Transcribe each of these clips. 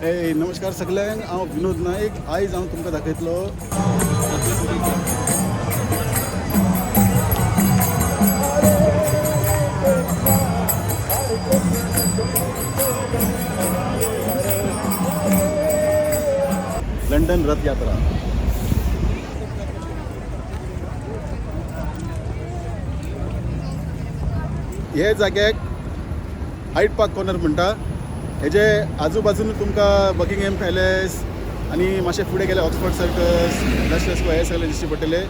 हे नमस्कार सगल्यांक, हांव विनोद नायक. आयज हांव तुमकां दाखयतलो लंडन रथ यात्रा. हे जाग्याक हायड पार्क कॉर्नर म्हणटा. हेजे आजूबाजून तुमकां बकिंगहॅम पॅलेस आनी मातशें फुडें गेल्यार ऑक्सफर्ड सर्कस, लेस्टर स्क्वेअर हे सगळे दिश्टी पडटले,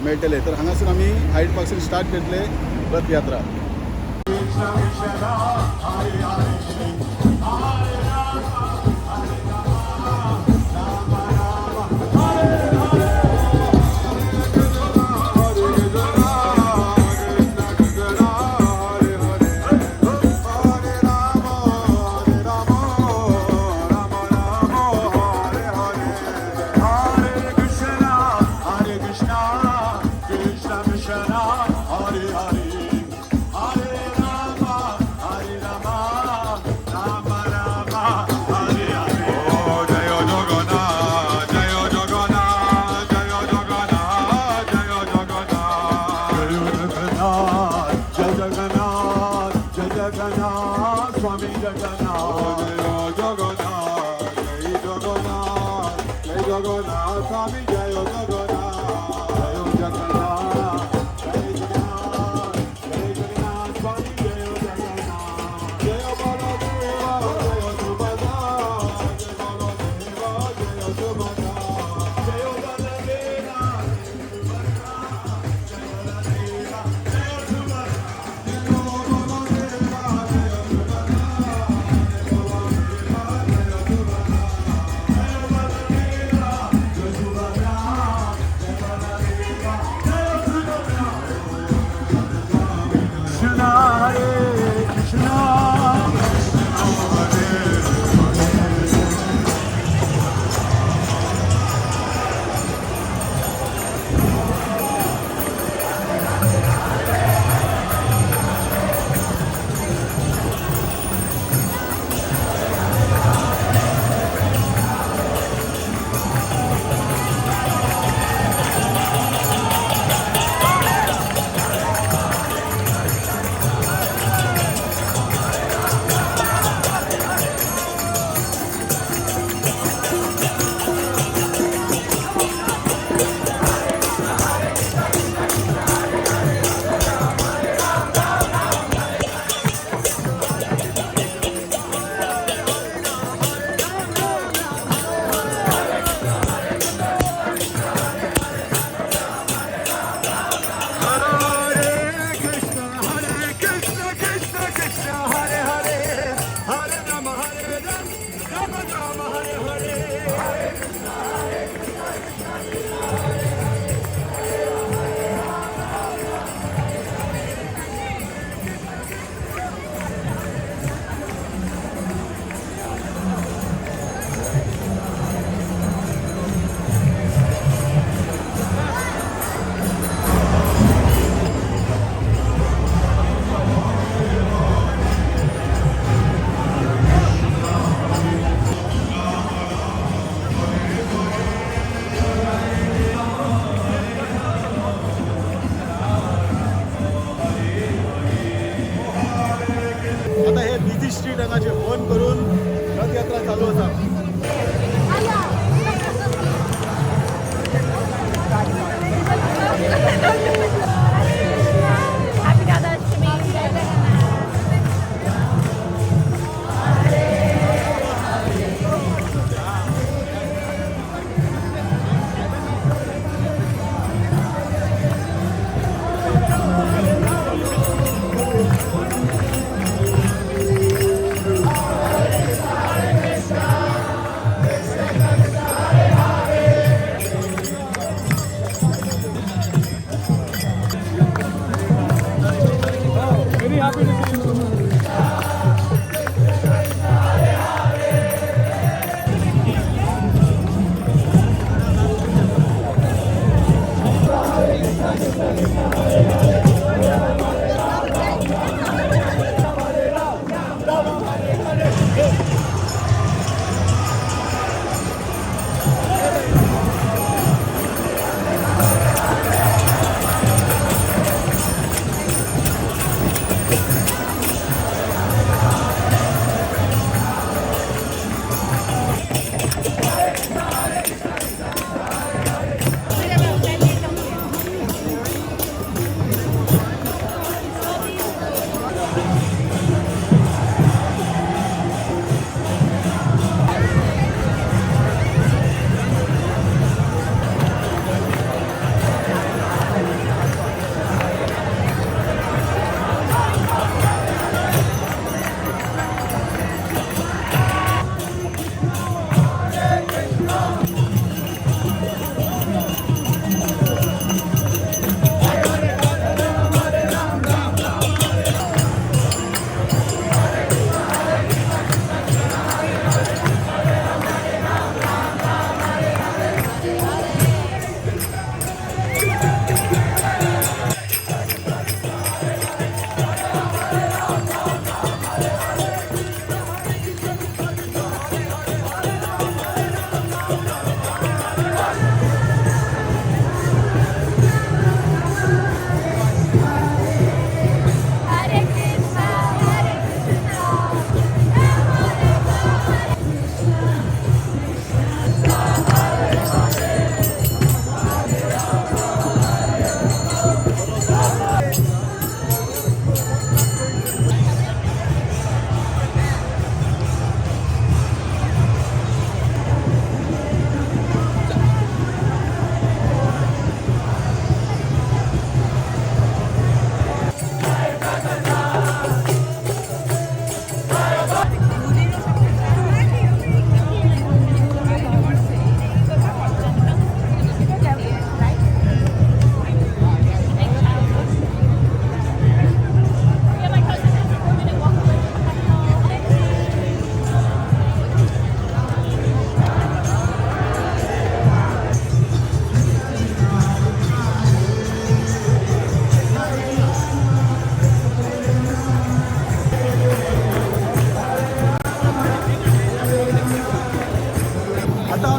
मेळटले. तर हांगासून आमी हायड पार्कसून स्टार्ट करतले रथ यात्रा. Hare Krishna, Krishna Krishna, Hare Hare, Hare Rama, Hare Rama, Rama Rama, Hare Hare. Oh, Jaya Jagannath, Jaya Jagannath, Jaya Jagannath, Jaya Jagannath, Jaya Jagannath, Jaya Jagannath, Jaya Jagannath, Swami Jagannath, Jaya Jagannath, Jaya Jagannath, Jaya Jagannath, Swami Jaya Jagannath, Jaya Jagannath, Jaya Jagannath, Jaya Jagannath, Swami Jaya Jagannath, Jaya Baladeva, Jaya Subhadra, Jaya Baladeva, Jaya Subhadra, Jaya Baladeva,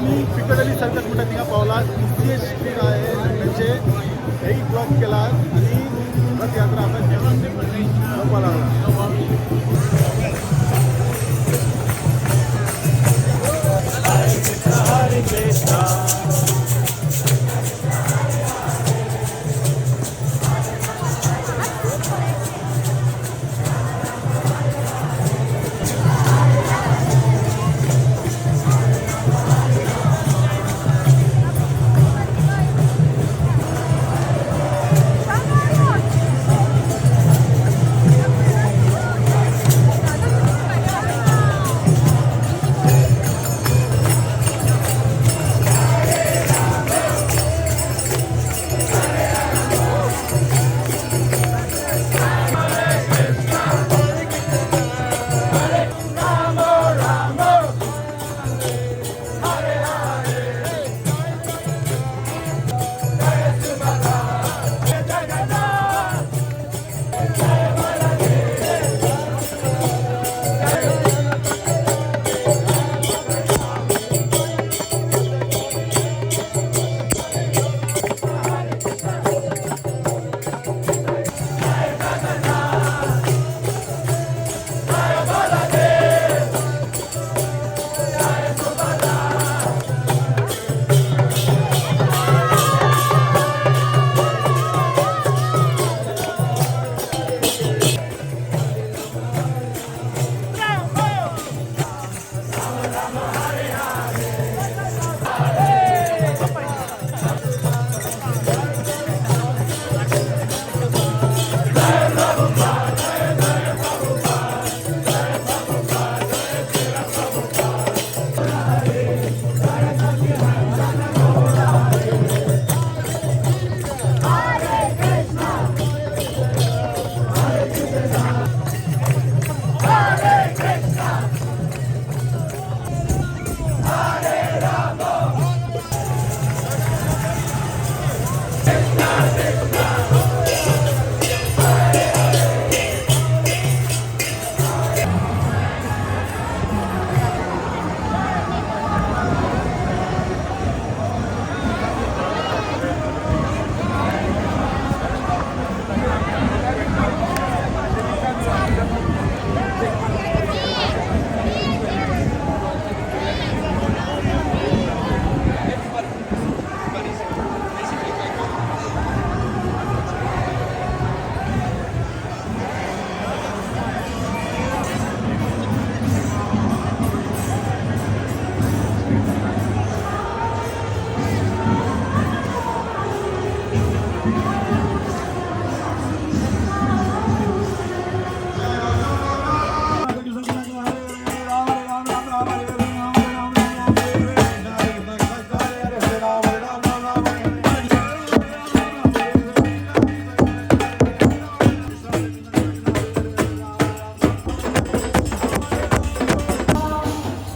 आमी पिकडली circus म्हणटा थिंगा पावला. तिसरी street आहे लंडनचे, हेही block केला आनी रथयात्रा आतां जावपा लागला.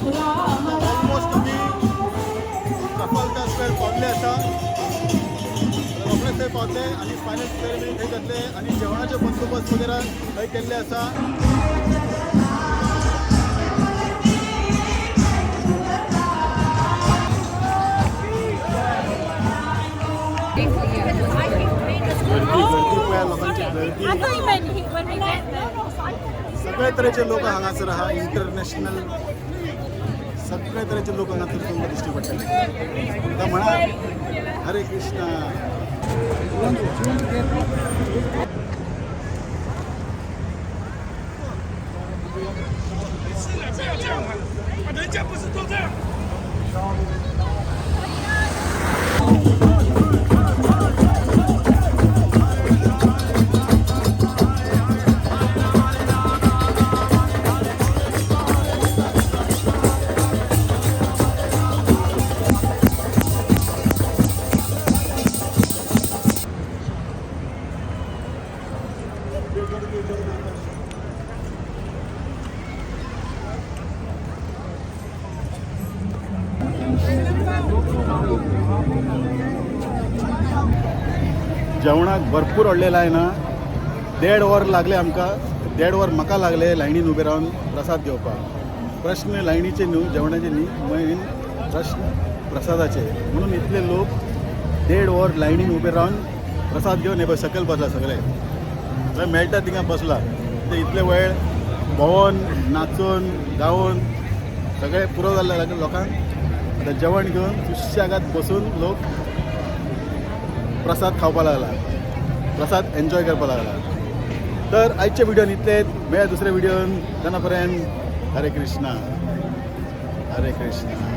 ऑलमोस्ट आमी ट्राफाल्गर स्क्वेअर पावले आसा. रोखडे थंय पावतले आनी फायनल सेरेमनी थंय जातले आनी जेवणाचे बंदोबस्त वगैरे थंय केल्ले आसा. गर्दी गर्दी पळया, लोकांची गर्दी. I thought you meant he, when we met them. सगळे तरेचे लोक हांगासर आहा, इंटरनॅशनल सगळे तरेचे लोक हांगासर तुमकां दिश्टी पडटले. आतां म्हणा हरे कृष्णा. 是的，不要这样玩，啊，人家不是都这样。 जेवणाक भरपूर व्हडलें लायन आहा. 1.5 वर लागले आमकां, 1.5 वर म्हाका लागले लायनीन उबे रावन प्रसाद घेवपाक. प्रश्न लायनीचे न्हू, जेवणाचे न्ही, मेन प्रश्न प्रसादाचे. म्हणून इतले लोक देड वर लायनीन उबे रावन प्रसाद घेवन हे पळय सकयल बसला सगळे. थंय मेळटा थिंगा बसला ते इतले वेळ भोंवोन नाचून गावोन सगळे पुरो जाल्ले लागले लोकांक. आतां जेवण घेवन सुशेगाद बसून लोक प्रसाद खावपा लागला, प्रसाद एन्जॉय करपा लागला. तर आजच्या व्हिडिओन इतलेच. मेळ्या दुसऱ्या व्हिडिओन. तेन्ना पर्यंत हरे कृष्णा, हरे कृष्णा.